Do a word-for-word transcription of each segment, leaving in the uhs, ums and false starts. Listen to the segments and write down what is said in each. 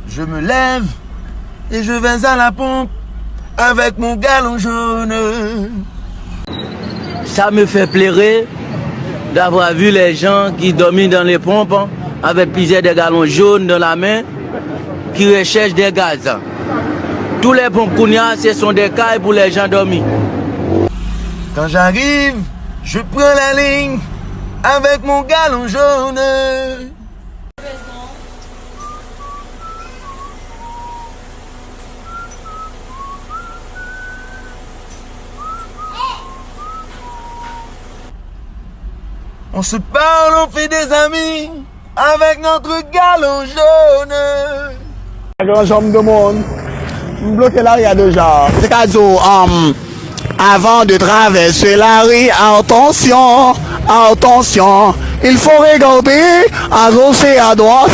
Je me lève et je vais à la pompe avec mon galon jaune. Ça me fait pleurer d'avoir vu les gens qui dormaient dans les pompes avec plusieurs des galons jaunes dans la main, qui recherchent des gaz. Tous les pompes kounye a, ce sont des cailles pour les gens dormir. Quand j'arrive, je prends la ligne avec mon galon jaune. On se parle, on fait des amis avec notre galon jaune. Gran janm de moun. M bloke lari a deja. Se ka di w, um, Avant de traverser la rue, attention, attention, il faut regarder à gauche et à droite.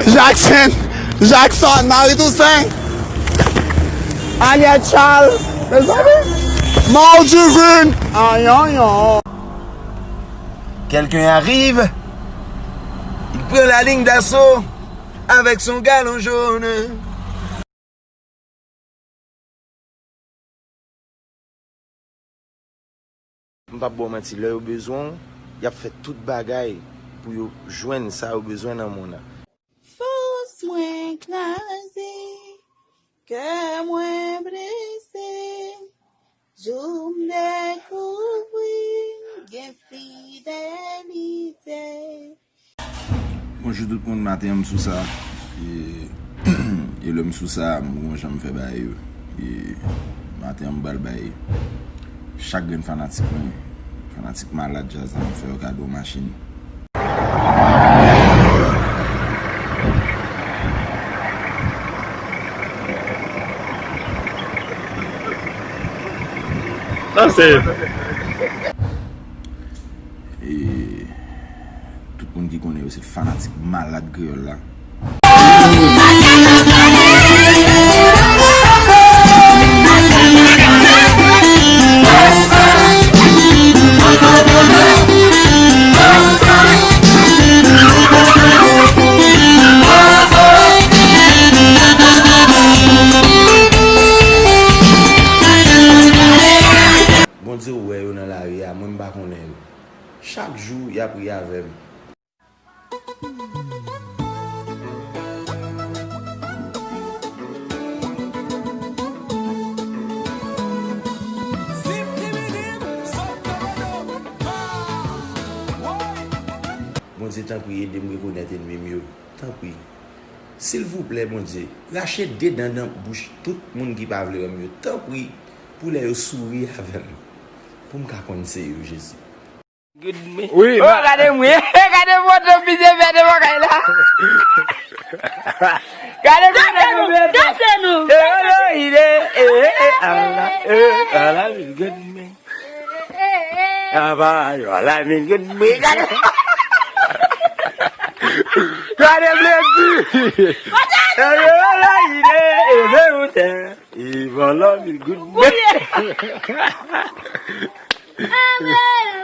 Jackson, Jackson, Marie Toussaint, Aliette Charles, mezanmi, Mort Divine, ayanyan. Quelqu'un arrive, il prend la ligne d'assaut avec son galon jaune. M p ap ba w manti, lè yo bezwen w, y ap fè tout bagay pou yo jwenn sa yo bezwen nan mond lan. Fòs mwen kraze, kè mwen blese, jou m dekouvri gen fidelite. Bonjou tout moun, maten an m sou sa. E, e lè m sou sa, m gon jan m fè bagay yo. E maten an m pral bay chak grenn fanatik mwen, fanatik malad djaz la, m fè yo kado machin. Sa se E tout moun ki konnen yo se fanatik malad kreyòl la. Bondye wè yo nan lari a, mwen m pa konnen yo. Chak jou, y ap ri avè m. Bondye, tanpri, ede m rekonèt ènmi m yo. Tanpri. Silvouplè, Bondye, rache de dan nan bouch tout moun ki pa vle wè m yo. Tanpri, pou lè yo souri avè m, pou m ka konn se yo, Jezi. Good me. Wi, oh, gade mwen. Gade foto misye fè devan kay la. Gade foto misye fè. Danse nou. Eh, oh, lo, il est, eh, eh, eh, ah, la, eh, ah, la, il good me. Ah, bah, yo, la, il good me. Gade. Gade plezi. Eh, oh, lo, il est, eh, eh, oh, il good me. Amen.